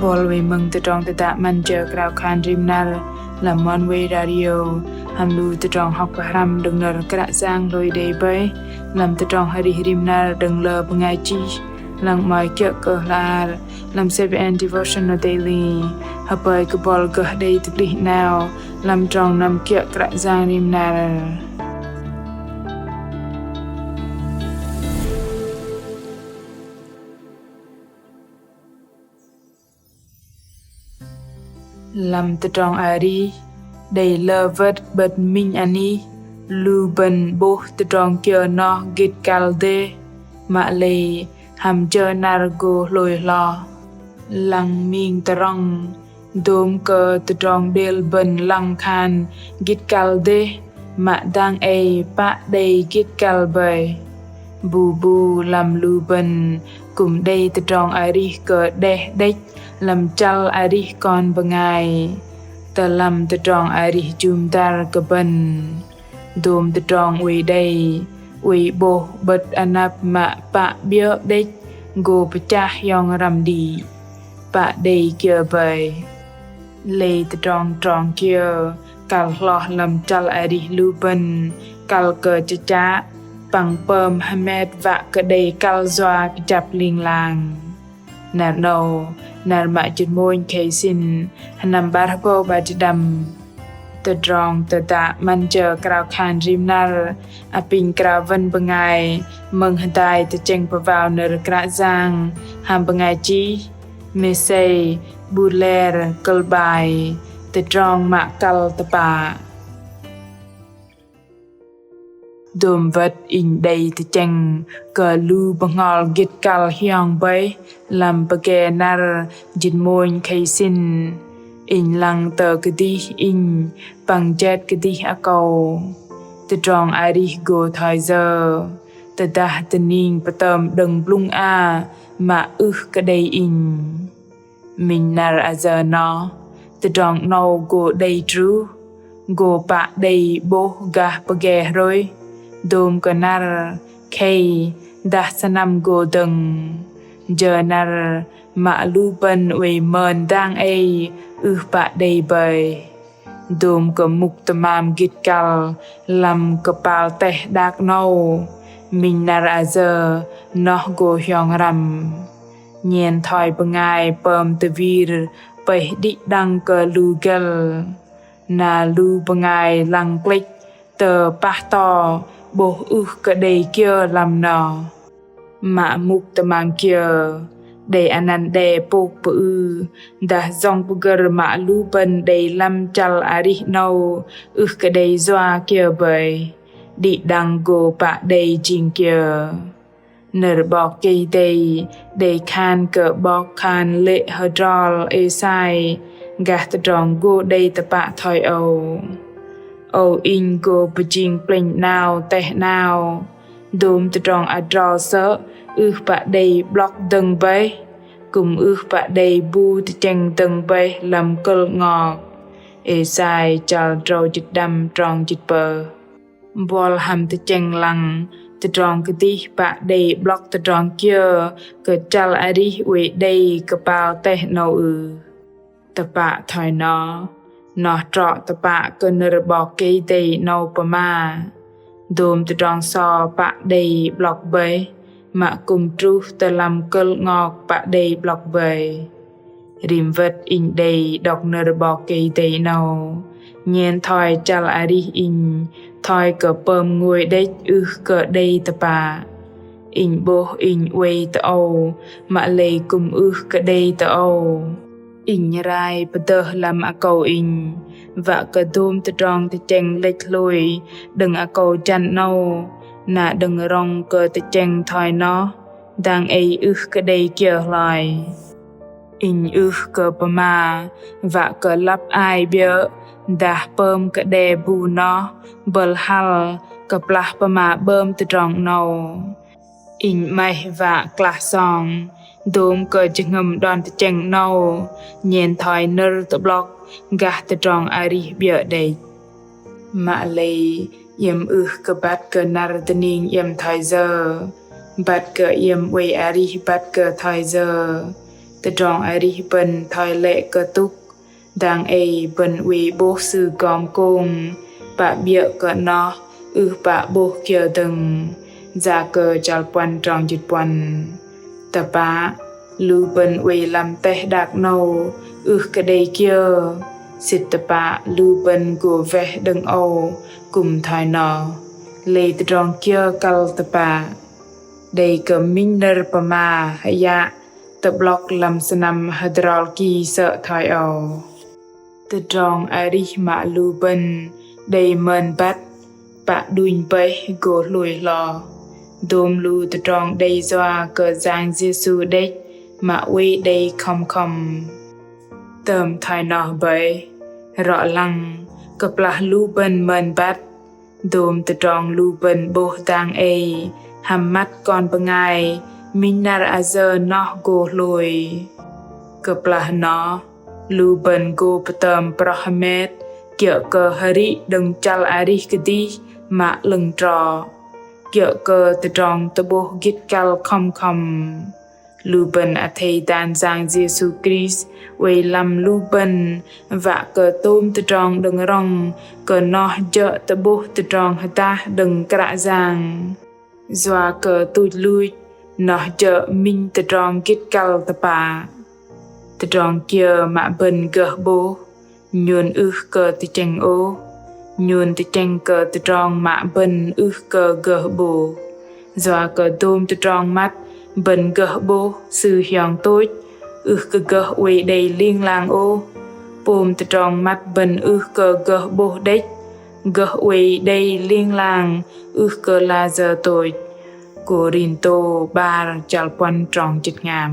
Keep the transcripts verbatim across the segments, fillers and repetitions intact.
Bol wei mơ̆ng tơdrong tơdă 'Măn jơ krao khan rim năr lăm Oneway Radio, hăm lu tơdrong hŏk pơhrăm đơ̆ng nơ̆r Kră Yang hlôi đei bơih lăm tơdrong arih rim năr đơ̆ng lơ bơngai chih, lăng 'mơ̆i kiơ̆ kơ hla ar lăm CBN Devotional Daily. Hơpơi kơ bol gơh đei tơplih 'nao lăm trong năm kiơ̆ Kră Yang rim năr. Lăm tơdrong arih đei lơ wơ̆t 'bơ̆t minh anih, lu bơ̆n 'bôh tơdrong kiơ noh gĭt kăl dêh, mă lei hăm jơ năr gô hlôi hloh. Lăng ming tơrŏng, dôm kơ tơdrong đêl bơ̆n lăng khan gĭt kăl dêh, mă dang ei pă đei gĭt kăl bơih. Bu bu lăm lu bơ̆n kư̆m đei tơdrong arih kơ đeh đĕch lăm chăl arih kon bơngai. Tơ lăm tơdrong arih jŭm dăr kơ bơ̆n, dôm tơdrong oei đei, oei 'bôh 'bơ̆t anăp mă pă 'biơ̆ đĕch gô pơchah hiong răm đĭ, pă đei kiơ bơih. Lei tơdrong trong kiơ kăl hloh lăm chăl arih lu bơ̆n, kăl kơ chơchă păng pơm hơmet wă kơ đei kăl yua kơjăp ling lang. Năr 'nâu, năr mă jĭt mônh khei sĭn, sơnăm 'bar hơbâu 'bar jĭt đăm. Tơdrong tơdă 'Măn jơ krao khan rim năr apinh krao wơ̆n bơngai mơ̆ng hơdai tơchĕng pơwao nơ̆r Kră Yang hăm bơngai chih Macy Butler, kơ̆l 'bai Tơdrong mă kăl tơpă. Dôm wơ̆t inh đei tơchĕng kơ lu bơhngol gĭt kăl hiong bơih lăm pơgê năr jĭt mônh khei sĭn. Inh lăng tơ kơdih inh păng jet kơdih akâu. Tơdrong arih gô thoi yơ, tơdah tơning pơtơm đơ̆ng blŭng a mă ưh kơ đei inh. Minh năr ayơ noh, tơdrong 'nâu gô đei truh, gô pă đei 'bôh gah pơgê hrôih, dôm kơ năr, khei, dah sơnăm gô dơ̆ng. Jơ năr mă lu bơ̆n oei mơn dang ei ưh pă đei bơih. Dôm kơ mŭk tơmam gĭt kăl lăm kơpal teh đak 'nâu, minh năr ayơ noh gô hiong răm. Nhen thoi bơngai pơm tơwir pơih đĭ đăng kơ lu gơl. Na lu bơngai lăng klĕch tơ pah to 'bôh ưh kơ đei kiơ lăm noh. Mă mŭk tơmam kiơ, đei anăn đe pôk pơư, dah yŏng pơgơ̆r mă lu bơ̆n đei lăm chăl arih 'nâu, ưh kơ đei yua kiơ bơih, đĭ đăng gô pă đei jing kiơ. Nơ̆r 'Bok Kei-Dei đei khan kơ 'bok khan lê̆ hơdrol Êsai, gah tơdrong gô đei tơpă thoi âu. Âu inh gô pơjing plĕnh 'nao teh 'nao, dôm tơdrong adrol sơ̆ ưh pă đei 'blŏk dơ̆ng bơih, kư̆m ưh pă đei bu tơchĕng dơ̆ng bơih lăm kơ̆l 'ngok. Êsai chăl drâu jĭt đăm trong jĭt pơh. Buăl hăm tơchĕng lăng tơdrong kơdih pă đei 'blŏk tơdrong kiơ kơ chăl arih oei đei kơpal teh 'nâu ưh? Tơpă thoi noh, noh trŏ tơpă kơ nơ̆r 'Bok Kei-Dei 'nâu pơma. Dôm tơdrong so pă đei 'blŏk bơih, mă kư̆m truh tơ lăm kơ̆l 'ngok pă đei 'blŏk bơih. Rim wơ̆t inh đei đŏk nơ̆r 'Bok Kei-Dei 'nâu, nhen thoi chăl arih inh thoi kơ pơm ngôi đĕch ưh kơ đei tơpă. Inh 'bôh inh oei tơ âu, mă lei kư̆m ưh kơ đei tơ âu. Inh rai pơdơh lăm akâu inh, wă kơ dôm tơdrong tơchĕng lĕch hlôi đơ̆ng akâu jăn 'nâu, na đơ̆ng rŏng kơ tơchĕng thoi noh, dang ei ưh kơ đei kiơ hloi. Inh ưh kơ pơma wă kơ lăp ai 'biơ̆, dah pơm kơ đe bu noh bơ̆l hăl kơplah pơma 'bơm tơdrong 'nâu. Inh 'maih wă klah song, dôm kơ jơhngơ̆m đon tơchĕng 'nâu, nhen thoi nơ̆r tơ'blŏk gah tơdrong arih 'biơ̆ đĕch. Mă lei iĕm ưh kơ băt kơ năr dơning iĕm thoi yơ, băt kơ iĕm oei arih băt kơ thoi yơ. Tơdrong arih bơ̆n thoi lĕ kơtŭk, dang ei bơ̆n oei 'bôh sư gom kông, pă 'biơ̆ kơ noh ưh pă 'bôh kiơ dơ̆ng. Yakơ chăl puăn trong jĭt puăn. Tơpă, lu bơ̆n oei lăm teh đak 'nâu ưh kơ đei kiơ. Sĭt tơpă lu bơ̆n gô weh đơ̆ng âu kư̆m thoi noh. Lei tơdrong kiơ kăl tơpă. Đei kơ minh nơ̆r pơma hơyă tơ'blŏk lăm sơnăm hơdrol ki sơ̆ thoi âu. Tơdrong arih mă lu bơ̆n đei mơn băt, pă đunh bơih gô hlôi hloh. Dôm lu tơdrong đei yua kơ Yang Yêsu đĕch mă oei đei khŏm khŏm. Tơm thoi noh bơih, rŏ lăng, kơplah lu bơ̆n mơn băt, dôm tơdrong lu bơ̆n 'bôh dang ei hăm măt kon bơngai, minh năr ayơ noh gô hlôi. Kơplah noh, lu bơ̆n gô pơtơm proh hơmet, kiơ̆ kơ hơrih đơ̆ng chăl arih kơdih mă 'lơ̆ng trŏ, kiơ̆ kơ tơdrong tơ'bôh gĭt kăl khŏm khŏm. Lu bơ̆n athei dan Yang Yêsu Krist oei lăm lu bơ̆n, wă kơ tôm tơdrong đơ̆ng rŏng kơ noh jơ̆ tơ'bôh tơdrong hơdah đơ̆ng Kră Yang. Yua kơ tuch luch, noh jơ̆ minh tơdrong gĭt kăl tơpă. Tơdrong kiơ mă bơ̆n gơh 'bôh, nhôn ưh kơ tơchĕng ôh, nhôn tơchĕng kơ tơdrong mă bơ̆n ưh kơ gơh 'bôh. Yua kơ dôm tơdrong măt bơ̆n gơh 'bôh sư hiong tôch, ưh kơ gơh oei đei ling lang ôh. Pôm tơdrong măt bơ̆n ưh kơ gơh 'bôh đĕch, gơh oei đei ling lang ưh kơ layơ tôch. Kôrintô 'bar chăl puăn trong jĭt hngam.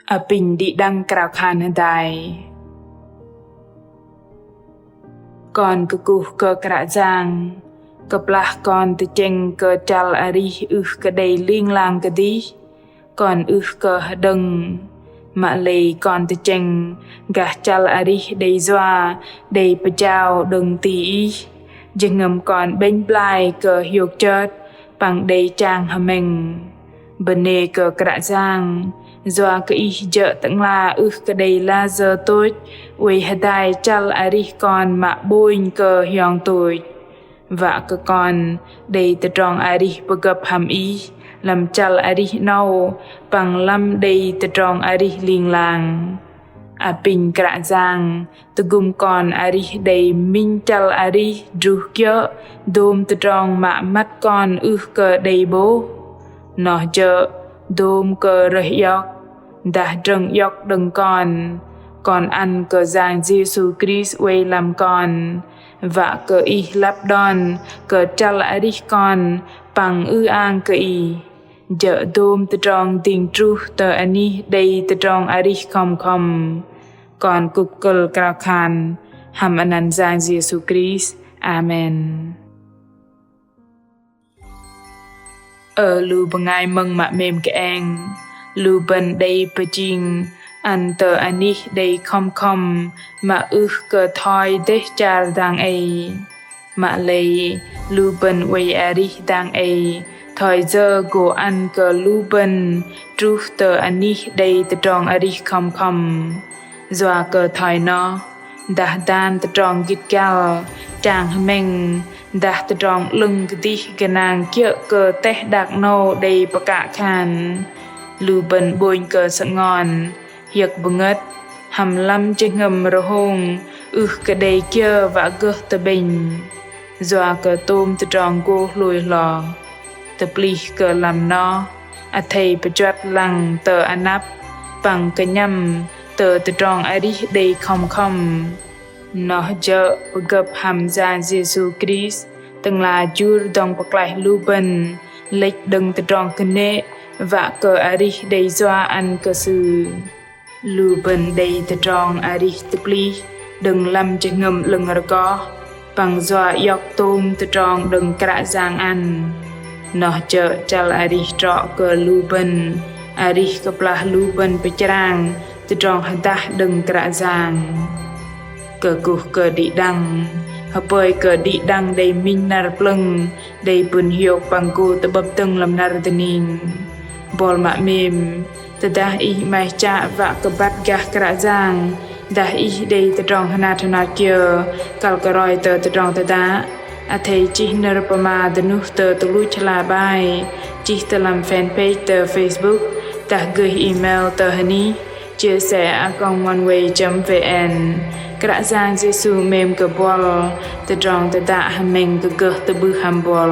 Apinh đĭ đăng krao khan hơdai. Kon kơkuh kơ Kră Yang, kơplah kon tơchĕng kơ chăl arih ưh kơ đei ling lang kơdih, kon ưh kơ hơđơ̆ng. Mă lei kon tơchĕng gah chăl arih đei yua, đei pơjao đơ̆ng ti Ih. Jơhngơ̆m kon 'bĕnh blai kơ hiôk chơt păng đei chang hơmĕng. Bơnê kơ Kră Yang, yua kơ Ih jơ̆ Tơ'ngla ưh kơ đei layơ tôch, oei hơdai chăl arih kon mă 'bônh kơ hiong tôch. Wă kơ kon đei tơdrong arih pơgơ̆p hăm Ih lăm chăl arih 'nâu păng lăm đei tơdrong arih ling lang. Apinh Kră Yang tơgŭm kon arih đei minh chăl arih druh kiơ̆ dôm tơdrong mă măt kon ưh kơ đei 'bôh. Noh jơ̆ dôm kơ rơih iŏk dah drơ̆ng iŏk đơ̆ng kon, kon ăn kơ Yang Yêsu Krist oei lăm kon, wă kơ Ih lăp đon kơ chăl arih kon păng ư-ang kơ Ih. Jơ̆ dôm tơdrong dĭng truh tơ anih đei tơdrong arih khŏm khŏm. Kon kŭk kơ̆l krao khan hăm anăn Yang Yêsu Krist. Amen. Ơ lu bơngai mơ̆ng mă 'mêm kơeng, lu bơ̆n đei pơjing ăn tơ anih đei khŏm khŏm mă ưh kơ thoi dêh char dang ei. Mă lei lu bơ̆n oei arih dang ei thoi yơ gô ăn kơ lu bơ̆n truh tơ anih đei tơdrong arih khŏm khŏm. Yua kơ thoi noh, dah dan tơdrong gĭt gal, chang hơmĕng, dah tơdrong 'lơ̆ng kơdih gơnang kiơ̆ kơ teh đak 'nâu đei pơkă khan. Lu bơ̆n 'bônh kơ sơngon, hiơ̆k bơngơ̆t, hăm lăm jơhngơ̆m rơhông, ưh kơ đei kiơ wă gơh tơ'bĕnh. Yua kơ tôm tơdrong gô hlôi hloh. Tơplih kơ lăm noh, athei pơjuăt lăng tơ anăp, păng kơnhăm tơ tơdrong arih đei khŏm khŏm. Noh jơ̆ pơgơ̆p hăm Yang Yêsu Krist, Tơ'ngla jur dŏng pơklaih lu bơ̆n, lĕch đơ̆ng tơdrong kơnê̆, wă kơ arih đei yua ăn kơ Sư. Lu bơ̆n đei tơdrong arih tơplih đơ̆ng lăm jơhngơ̆m 'lơ̆ng rơgoh, păng yua iŏk tôm tơdrong đơ̆ng Kră Yang ăn. Noh jơ̆ chăl arih trŏ kơ lu bơ̆n, arih kơplah lu bơ̆n pơchrang tơdrong hơdah đơ̆ng Kră Yang. Kơkuh kơ đĭ đăng, hơpơi kơ đĭ đăng đei minh năr plơ̆ng, đei pŭn hiôk păng gô tơ'bơ̆p dơ̆ng lăm năr dơning. Buăl mă 'mêm, tơdah ih 'maih chă wă kơ băt gah Kră Yang, dah ih đei tơdrong hơnat hơnat kiơ kăl kơ roi tơ tơdrong tơdă, athei chih nơ̆r pơma dơnuh tơ tơluch hla bơar, chih tơ lăm fanpage tơ Facebook, dah gơih email tơ hơnih chia sẻ a còng oneway chấm vn. Kră Yang Yêsu 'mêm kơ buăl, tơdrong tơdă hơmĕng kơ gơh tơ'bưh hăm buăl.